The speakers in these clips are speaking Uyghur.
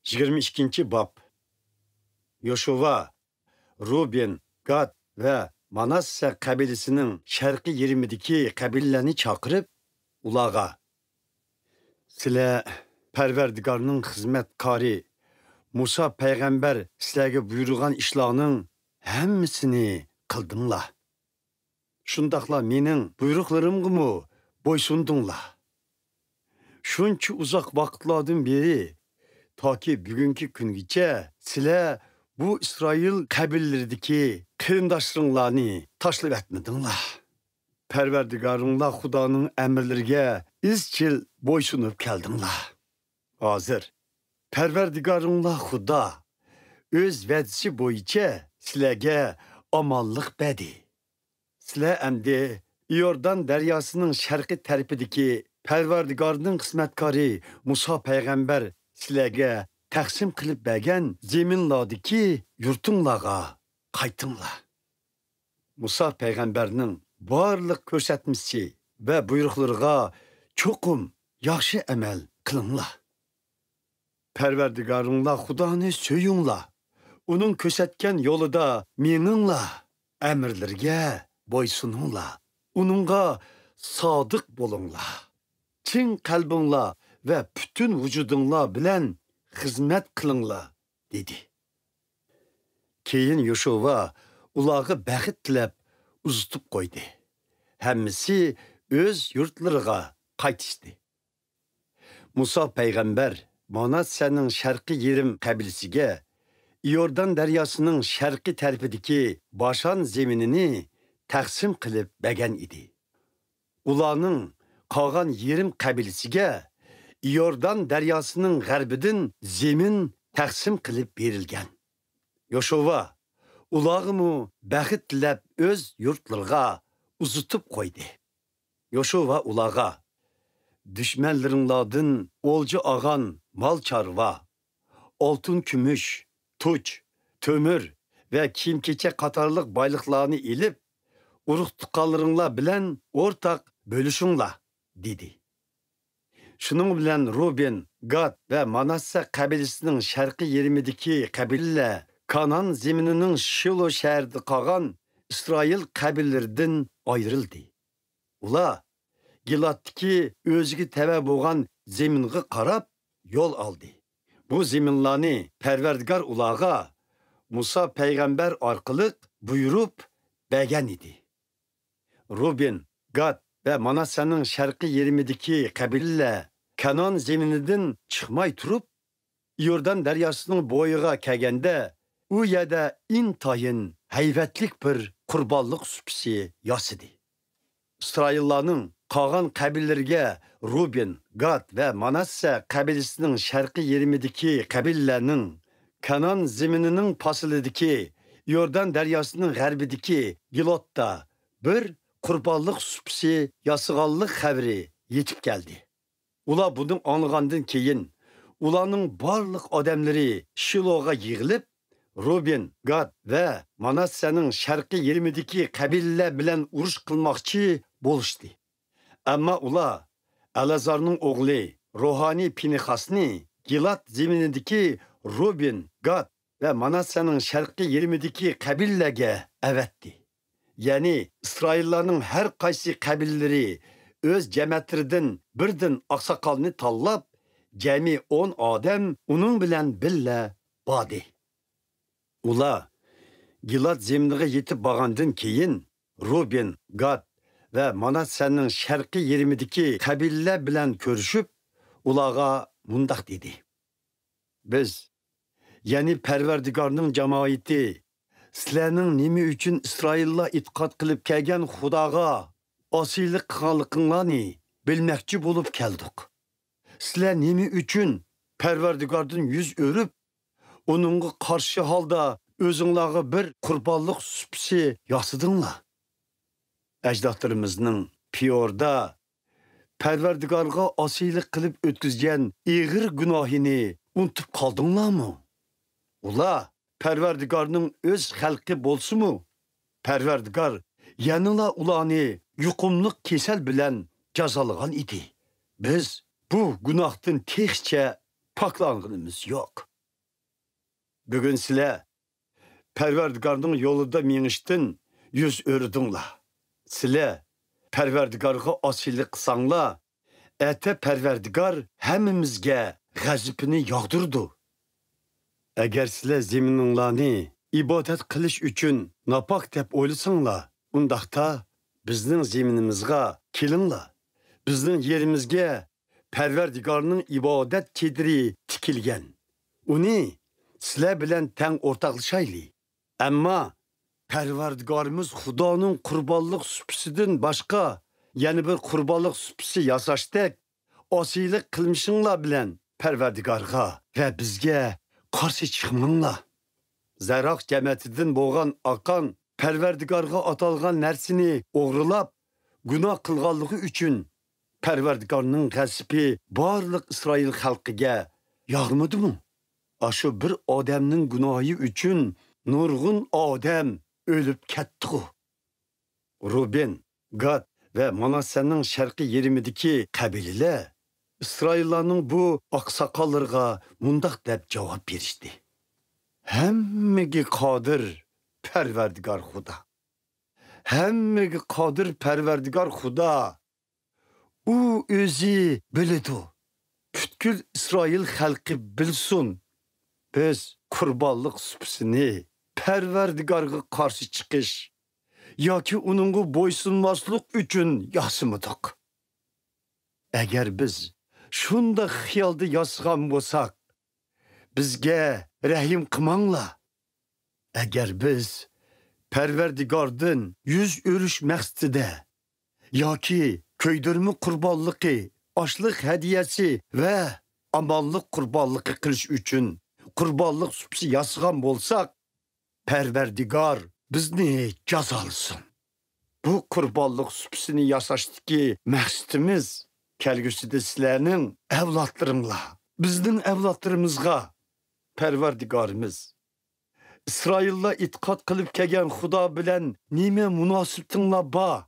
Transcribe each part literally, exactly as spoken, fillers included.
يىگىرمە ئىككىنچى باب. يوشۇۋا روبىن، گاد ۋە ماناسسە قەبىلىسىنىڭ شەرقىي يېرىمىدىكى قەبىلىلەرنى چاقىرىپ، ئۇلارغا، سىلەر پەرۋەردىگارنىڭ خىزمەتكارى مۇسا پەيغەمبەر سىلەرگە بۇيرۇغان ئىشلارنىڭ ھەممىسىنى قىلدىڭلار. شۇنداقلا مېنىڭ بۇيرۇقلىرىمغىمۇ بويسۇندۇڭلار. شۇنچە ئۇزاق ۋاقىتلاردىن بېرى، تاكى بۈگۈنكى كۈنگىچە سىلەر بۇ ئىسرائىل قەبىلىلىرىدىكى قېرىنداشلىرىڭلارنى تاشلىۋەتمىدىڭلار. پەرۋەردىگارىڭلار خۇدانىڭ ئەمىرلىرىگە ئىزچىل بويسۇنۇپ كەلدىڭلار. ھازىر پەرۋەردىگارىڭلار خۇدا ئۆز ۋەدىسى بويىچە سىلەرگە ئامانلىق بەردى. سىلەر ئەمدى ئىيوردان دەرياسىنىڭ شەرقىي تەرىپىدىكى پەرۋەردىگارنىڭ خىزمەتكارى مۇسا پەيغەمبەر سىلەرگە تەقسىم قىلىپ بەرگەن زېمىنلاردىكى يۇرتۇڭلارغا قايتىڭلار. مۇسا پەيغەمبەرنىڭ بارلىق كۆرسەتمىسى ۋە بۇيرۇقلىرىغا چوقۇم ياخشى ئەمەل قىلىڭلار. پەرۋەردىگارىڭلار خۇدانى سۆيۈڭلار. ئۇنىڭ كۆرسەتكەن يولىدا مېڭىڭلار. ئەمىرلىرىگە بويسۇنۇڭلار. ئۇنىڭغا سادىق بولۇڭلار. چىن قەلبىڭلار ۋە پۈتۈن ۋۇجۇدۇڭلار بىلەن خىزمەت قىلىڭلار، دېدى. كېيىن يوشۇۋا ئۇلارغا بەخت تىلەپ ئۇزىتىپ قويدى. ھەممىسى ئۆز يۇرتلىرىغا قايتىشتى. مۇسا پەيغەمبەر ماناسسەنىڭ شەرقىي يېرىم قەبىلىسىگە ئىيوردان دەرياسىنىڭ شەرقىي تەرىپىدىكى باشان زېمىنىنى تەقسىم قىلىپ بەرگەن ئىدى. ئۇلارنىڭ قالغان يېرىم قەبىلىسىگە ئىيوردان دەرياسىنىڭ غەربىدىن زېمىن تەقسىم قىلىپ بېرىلگەن. يوشۇۋا ئۇلارغىمۇ بەخت تىلەپ ئۆز يۇرتلىرىغا ئۇزىتىپ قويدى. يوشۇۋا ئۇلارغا، دۈشمەنلىرىڭلاردىن ئولجا ئالغان مال-چارۋا، ئالتۇن-كۈمۈش، تۇچ، تۆمۈر ۋە كىيىم-كېچەك قاتارلىق بايلىقلارنى ئېلىپ، ئۇرۇق-تۇغقانلىرىڭلار بىلەن ئورتاق بۆلۈشۈڭلار، دېدى. شۇنىڭ بىلەن روبىن، گاد ۋە ماناسسە قەبىلىسىنىڭ شەرقىي يېرىمىدىكى قەبىلىلەر كانان زېمىنىنىڭ شىلو شەھىرىدە قالغان ئىسرائىل قەبىلىلىرىدىن ئايرىلدى. ئۇلار گىلادتىكى ئۆزىگە تەۋە بولغان زېمىنغا قاراپ يول ئالدى. بۇ زېمىنلارنى پەرۋەردىگار ئۇلارغا مۇسا پەيغەمبەر ئارقىلىق بۇيرۇپ بەرگەن ئىدى. روبىن، گاد ۋە ماناسسەنىڭ شەرقىي يېرىمىدىكى قەبىلىلەر كانان زېمىنىدىن چىقماي تۇرۇپ، ئىيوردان دەرياسىنىڭ بويىغا كەلگەندە، ئۇ يەردە ئىنتايىن ھەيۋەتلىك بىر قۇربانلىق سۇپىسى ياسىدى. ئىسرائىللارنىڭ قالغان قەبىلىلىرىگە روبىن، گاد ۋە ماناسسە قەبىلىسىنىڭ شەرقىي يېرىمىدىكى قەبىلىلەرنىڭ كانان زېمىنىنىڭ پاسىلىدىكى، يوردان دەرياسىنىڭ غەربىدىكى گىلوتتا بىر قۇربانلىق سۇپىسى ياسىغانلىق خەۋىرى يېتىپ كەلدى. ئۇلار بۇنى ئاڭلىغاندىن كېيىن، ئۇلارنىڭ بارلىق ئادەملىرى شىلوغا يىغىلىپ، روبىن، گاد ۋە ماناسسەنىڭ شەرقىي يېرىمىدىكى قەبىلىلەر بىلەن ئۇرۇش قىلماقچى بولۇشتى. ئەمما ئۇلار ئەلئازارنىڭ ئوغلى روھانىي پىنېخاسنى گىلاد زېمىنىدىكى روبىن، گاد ۋە ماناسسەنىڭ شەرقىي يېرىمىدىكى قەبىلىلەرگە ئەۋەتتى. يەنى ئىسرائىللارنىڭ ھەر قايسى قەبىلىلىرى ئۆز جەمەتلىرىدىن بىردىن ئاقساقالنى تاللاپ، جەمئىي ئون ئادەم ئۇنىڭ بىلەن بىللە باردى. ئۇلار گىلاد زېمىنىغا يېتىپ بارغاندىن كېيىن، روبىن، گاد ۋە ماناسسەنىڭ شەرقىي يېرىمىدىكى قەبىلىلەر بىلەن كۆرۈشۈپ، ئۇلارغا مۇنداق دېدى: بىز، يەنى پەرۋەردىگارنىڭ جامائىتى، سىلەرنىڭ نېمە ئۈچۈن ئىسرائىللار ئېتىقاد قىلىپ كەلگەن خۇداغا ئاسىيلىق قىلغانلىقىڭلارنى بىلمەكچى بولۇپ كەلدۇق. سىلەر نېمە ئۈچۈن پەرۋەردىگاردىن يۈز ئۆرۈپ، ئۇنىڭغا قارشى ھالدا ئۆزۈڭلارغا بىر قۇربانلىق سۇپىسى ياسىدىڭلار؟ ئەجدادلىرىمىزنىڭ پىئوردا پەرۋەردىگارغا ئاسىيلىق قىلىپ ئۆتكۈزگەن ئېغىر گۇناھىنى ئۇنتۇپ قالدىڭلارمۇ؟ ئۇلار پەرۋەردىگارنىڭ ئۆز خەلقى بولسىمۇ، پەرۋەردىگار يەنىلا ئۇلارنى يۇقۇملۇق كېسەل بىلەن جازالىغان ئىدى. بىز بۇ گۇناھتىن تېخىچە پاكلانغىنىمىز يوق. بۈگۈن سىلەر پەرۋەردىگارنىڭ يولىدا مېڭىشتىن يۈز ئۆرۈدۈڭلار. سىلەر پەرۋەردىگارغا ئاسىيلىق قىلساڭلار، ئەتە پەرۋەردىگار ھەممىمىزگە غەزىپىنى ياغدۇرىدۇ. ئەگەر سىلەر زېمىنىڭلارنى ئىبادەت قىلىش ئۈچۈن ناپاك دەپ ئويلىساڭلار، ئۇنداقتا بىزنىڭ زېمىنىمىزغا كېلىڭلار. بىزنىڭ يېرىمىزگە پەرۋەردىگارنىڭ ئىبادەت چېدىرى تىكىلگەن. ئۇنى سىلەر بىلەن تەڭ ئورتاقلىشايلى. ئەمما پەرۋەردىگارىمىز خۇدانىڭ قۇربانلىق سۇپىسىدىن باشقا يەنە بىر قۇربانلىق سۇپىسى ياساشتەك، ئاسىيلىق قىلمىشىڭلار بىلەن پەرۋەردىگارغا ۋە بىزگە قارشى چىقماڭلار. زەراق جەمەتىدىن بولغان ئاكان پەرۋەردىگارغا ئاتالغان نەرسىنى ئوغرىلاپ، گۇناھ قىلغانلىقى ئۈچۈن پەرۋەردىگارنىڭ غەزىپى بارلىق ئىسرائىل خەلقىگە ياغمىدىمۇ؟ ئاشۇ بىر ئادەمنىڭ گۇناھى ئۈچۈن نۇرغۇن ئادەم ئۆلۈپ كەتتىغۇ. روبىن، گاد ۋە ماناسسەنىڭ شەرقىي يېرىمىدىكى قەبىلىلەر ئىسرائىللارنىڭ بۇ ئاقساقاللىرىغا مۇنداق دەپ جاۋاب بېرىشتى: ھەممىگە قادىر پەرۋەردىگار خۇدا. ھەممىگە قادىر پەرۋەردىگار خۇدا. ئۇ ئۆزى بىلىدۇ. پۈتكۈل ئىسرائىل خەلقى بىلسۇن. بىز قۇربانلىق سۇپىسىنى پەرۋەردىگارغا قارشى چىقىش ياكى ئۇنىڭغا بويسۇنماسلىق ئۈچۈن ياسىمىدۇق. ئەگەر بىز شۇنداق خىيالدا ياسىغان بولساق، بىزگە رەھىم قىلماڭلار. ئەگەر بىز پەرۋەردىگاردىن يۈز ئۆرۈش مەقسىتىدە ياكى كۆيدۈرمە قۇربانلىقى، ئاشلىق ھەدىيەسى ۋە ئامانلىق قۇربانلىقى قىلىش ئۈچۈن قۇربانلىق سۇپىسى ياسىغان بولساق، پەرۋەردىگار بىزنى جازالىسۇن. بۇ قۇربانلىق سۇپىسىنى ياساشتىكى مەقسىتىمىز كەلگۈسىدە سىلەرنىڭ ئەۋلادلىرىڭلار، بىزنىڭ ئەۋلادلىرىمىزغا پەرۋەردىگارىمىز، ئىسرائىللار ئېتىقاد قىلىپ كەلگەن خۇدا بىلەن نېمە مۇناسىۋىتىڭلار بار؟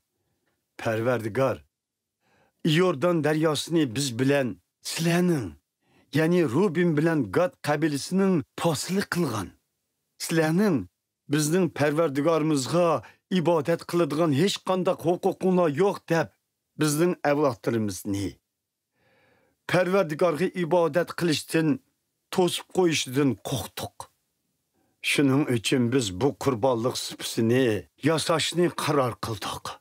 پەرۋەردىگار ئىيوردان دەرياسىنى بىز بىلەن سىلەرنىڭ، يەنى روبىن بىلەن گاد قەبىلىسىنىڭ پاسىلى قىلغان. سىلەرنىڭ بىزنىڭ پەرۋەردىگارىمىزغا ئىبادەت قىلىدىغان ھېچقانداق ھوقۇقۇڭلار يوق دەپ، بىزنىڭ ئەۋلادلىرىمىزنى پەرۋەردىگارغا ئىبادەت قىلىشتىن توسۇپ قويۇشىدىن قورقتۇق. شۇنىڭ ئۈچۈن بىز بۇ قۇربانلىق سۇپىسىنى ياساشنى قارار قىلدۇق.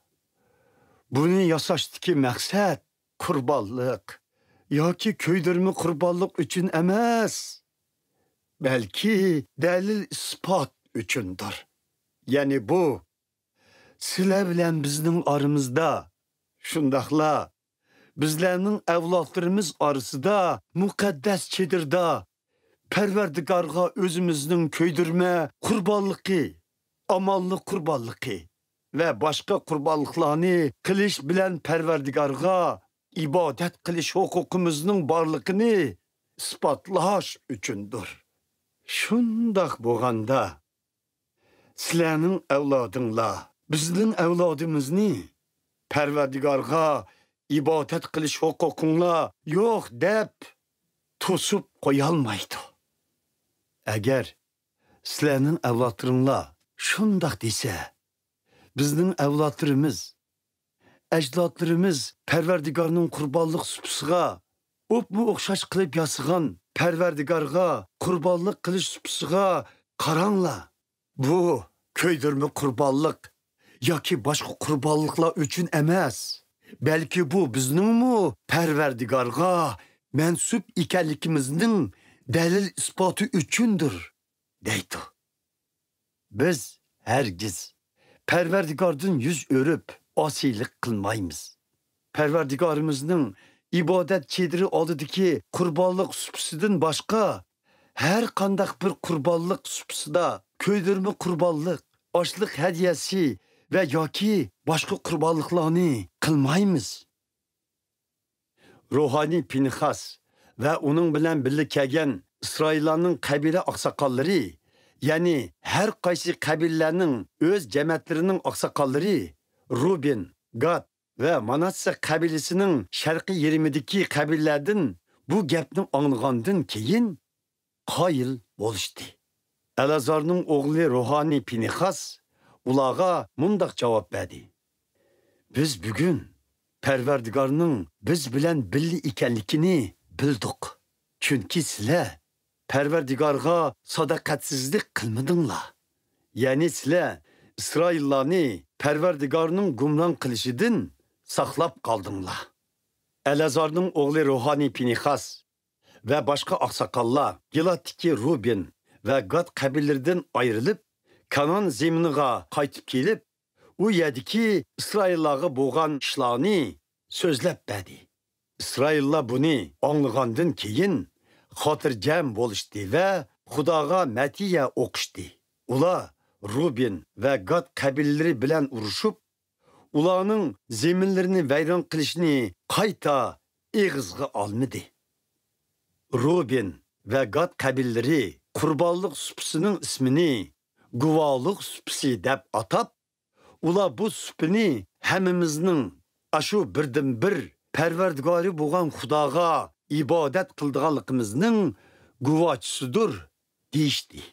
بۇنى ياساشتىكى مەقسەت قۇربانلىق ياكى كۆيدۈرمە قۇربانلىق ئۈچۈن ئەمەس، بەلكى دەلىل-ئىسپات ئۈچۈندۇر. يەنى بۇ سىلەر بىلەن بىزنىڭ ئارىمىزدا، شۇنداقلا بىزلەرنىڭ ئەۋلادلىرىمىز ئارىسىدا مۇقەددەس چېدىردا پەرۋەردىگارغا ئۆزىمىزنىڭ كۆيدۈرمە قۇربانلىقى، ئامانلىق قۇربانلىقى ۋە باشقا قۇربانلىقلارنى قىلىش بىلەن پەرۋەردىگارغا ئىبادەت قىلىش ھوقۇقىمىزنىڭ بارلىقىنى ئىسپاتلاش ئۈچۈندۇر. شۇنداق بولغاندا، سىلەرنىڭ ئەۋلادىڭلار بىزنىڭ ئەۋلادىمىزنى پەرۋەردىگارغا ئىبادەت قىلىش ھوقۇقۇڭلار يوق دەپ توسۇپ قويالمايدۇ. ئەگەر سىلەرنىڭ ئەۋلادلىرىڭلار شۇنداق دېسە، بىزنىڭ ئەۋلادلىرىمىز، ئەجدادلىرىمىز پەرۋەردىگارنىڭ قۇربانلىق سۇپىسىغا ئوپمۇ ئوخشاش قىلىپ ياسىغان، پەرۋەردىگارغا قۇربانلىق قىلىش سۇپىسىغا قاراڭلار. بۇ كۆيدۈرمە قۇربانلىق ياكى باشقا قۇربانلىقلار ئۈچۈن ئەمەس، بەلكى بۇ بىزنىڭمۇ پەرۋەردىگارغا مەنسۇپ ئىكەنلىكىمىزنىڭ دەلىل-ئىسپاتى ئۈچۈندۇر، دەيدۇ. بىز ھەرگىز پەرۋەردىگاردىن يۈز ئۆرۈپ، ئاسىيلىق قىلمايمىز. پەرۋەردىگارىمىزنىڭ ئىبادەت چېدىرى ئالدىدىكى قۇربانلىق سۇپىسىدىن باشقا، ھەر قانداق بىر قۇربانلىق سۇپىسىدا كۆيدۈرمە قۇربانلىق، ئاشلىق ھەدىيەسى ۋە ياكى باشقا قۇربانلىقلارنى قىلمايمىز. روھانىي پىنخاس ۋە ئۇنىڭ بىلەن بىللە كەلگەن ئىسرائىللارنىڭ قەبىلە ئاقساقاللىرى، يەنى ھەر قايسى قەبىلىلەرنىڭ ئۆز جەمەتلىرىنىڭ ئاقساقاللىرى، روبىن، گاد ۋە ماناسسە قەبىلىسىنىڭ شەرقىي يېرىمىدىكى قەبىلىلەردىن بۇ گەپنى ئاڭلىغاندىن كېيىن، قايىل بولۇشتى. ئەلەزارنىڭ ئوغلى روھانىي پىنېخاس ئۇلارغا مۇنداق جاۋاب بەردى: بىز بۈگۈن پەرۋەردىگارنىڭ بىز بىلەن بىللە ئىكەنلىكىنى بىلدۇق. چۈنكى سىلەر پەرۋەردىگارغا ساداقەتسىزلىك قىلمىدىڭلار. يەنى سىلەر ئىسرائىللارنى پەرۋەردىگارنىڭ گۇمران قىلىشىدىن ساقلاپ قالدىڭلار. ئەلەزارنىڭ ئوغلى روھانىي پىنېخاس ۋە باشقا ئاقساقاللار گىلادتىكى روبىن ۋە گاد قەبىلىلىرىدىن ئايرىلىپ، كانان زېمىنىغا قايتىپ كېلىپ، ئۇ يەردىكى ئىسرائىللارغا بولغان ئىشلارنى سۆزلەپ بەردى. ئىسرائىللار بۇنى ئاڭلىغاندىن كېيىن، خاتىرجەم بولۇشتى ۋە خۇداغا مەتىيە ئوقۇشتى. ئۇلار روبىن ۋە گاد قەبىلىلىرى بىلەن ئۇرۇشۇپ، ئۇلارنىڭ زېمىنلىرىنى ۋەيران قىلىشنى قايتا ئېغىزغا ئالمىدى. روبىن ۋە گاد قەبىلىلىرى قۇربانلىق سۇپىسىنىڭ ئىسمىنى گۇۋاھلىق سۇپىسى دەپ ئاتاپ، ئۇلار بۇ سۇپىنى ھەممىمىزنىڭ ئاشۇ بىردىنبىر پەرۋەردىگارى بولغان خۇداغا ئىبادەت قىلىدىغانلىقىمىزنىڭ گۇۋاھچىسىدۇر، دېيىشتى.